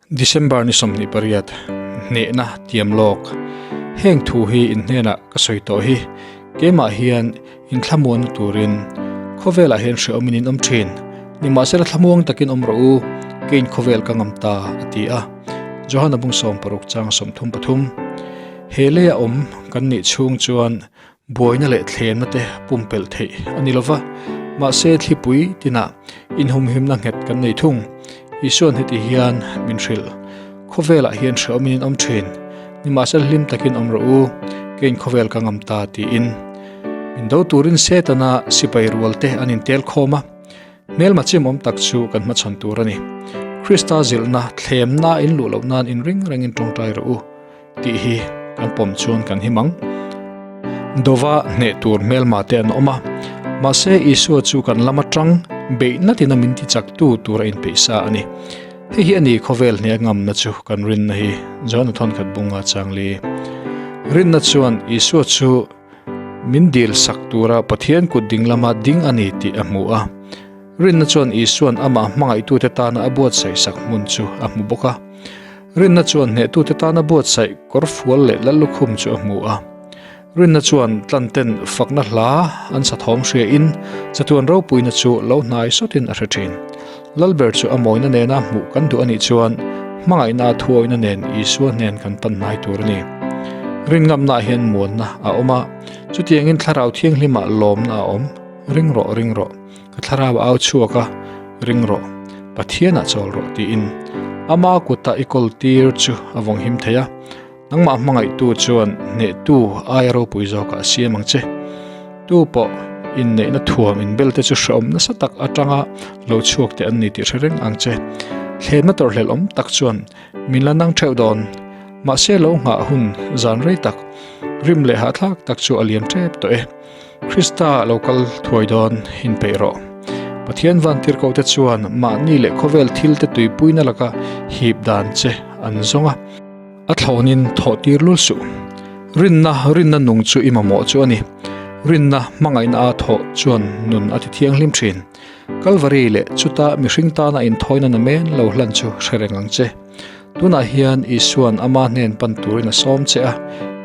December ni 28, hnehna tiam lawk. Heng thu hi in hnenah ka sawi tawh hi, keimah hian in thlamuanna turin khawvelah hian hrehawmin in awm thin. Nimahsela thlamuang takin awm rawh u, keiin khawvel ka ngam ta, a ti a. Johana bung 60 chang 33. He leia awm kan nih chhung chuan Buaina leh thlemna te pumpelh theih a ni lova, mahse thlipui tinah inhumhimna nghet kan nei thung. Isuan heti hian min hrilh, Khawvelah hian hrehawmin in awm thin, nimahsela hlim takin awm rawh u, keiin khawvel ka ngam ta tiin. Min do turin Setana sipai rual te an intel khawm a, hmelma chimawm tak chu kan hmachhawn tur a ni. Krista zilhna thlemna in luh loh nan inring rengin tawngtai rawh u. Tih hi kan pawm chuan kan him ang. Dova hneh tur hmelma te an awm a, mahse Isua chu kan lam atang beih natin a min ti chaktu tur a inpeih sa a ni. Hei hi a ni khawvel hneh ngamna chu kan rinna hi, Johana thawnkhat bunga changli. Rinna chuan Isua chu min dil sak tura Pathian kut ding lama ding a ni tih a hmu a. Rinna chuan Isuan amah hmangaihtute tana a buatsaih sak hmun chu a hmu bawk a. Rinna chuan hnehtute tana buatsaih kawrfual leh lallukhum chu a hmu a. Rinna chuan tlanten fakna hla an sa thawm hriain chatuan ropuina chu lo hnai sawtin a hre thin. Lalber chu a mawina nena hmuh kan duh a nih chuan hmangaihna a thuawina nen Isua hnen kan pan hnai tur a ni. Rinngamnaah hian muanna a awm a, chutiangin Thlarau Thianghlimah lawmna a awm. Ring rawh, ring rawh. Ka thlarau a au chhuak a, Ring rawh, Pathianah chawl rawh tiin ama kuta i kawl tir chu a vawng him thei a, nangmah hmangaihtu chuan hnehtu aia ropui zawkah a siam ang che. Tu pawh inneihna thuam inbelte chu hrehawm nasa tak atanga lo chhuak te an ni tih hre reng ang che. Thlenna tawrhhlelh awm tak chuan min la nang theuh dawn. Mahse lo nghah hun zan rei tak, rim leh hahthlak tak chu a liam tep tawh e. Krista lo kal thuai dawn inpeih rawh. Pathian vantirhkohte chuan mahni leh khawvel thilte tuipuina laka hip dan che an zawng a. A thlawnin thawh tir lul suh. Rinna, rinna nung chu i mamawh chu a ni. Rinna hmangaihna a thawh chuan nun a ti thianghlim thin. Kalvari leh chuta mihring tana inthawina namen lo hlan chu hre reng ang che. Tunah hian Isua'n ama hnen pan turin a sawm che a,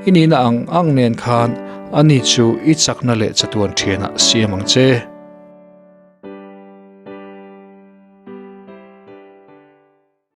i nihna ang ang nen khan ani chu i chakna leh chatuan thianah siam ang che.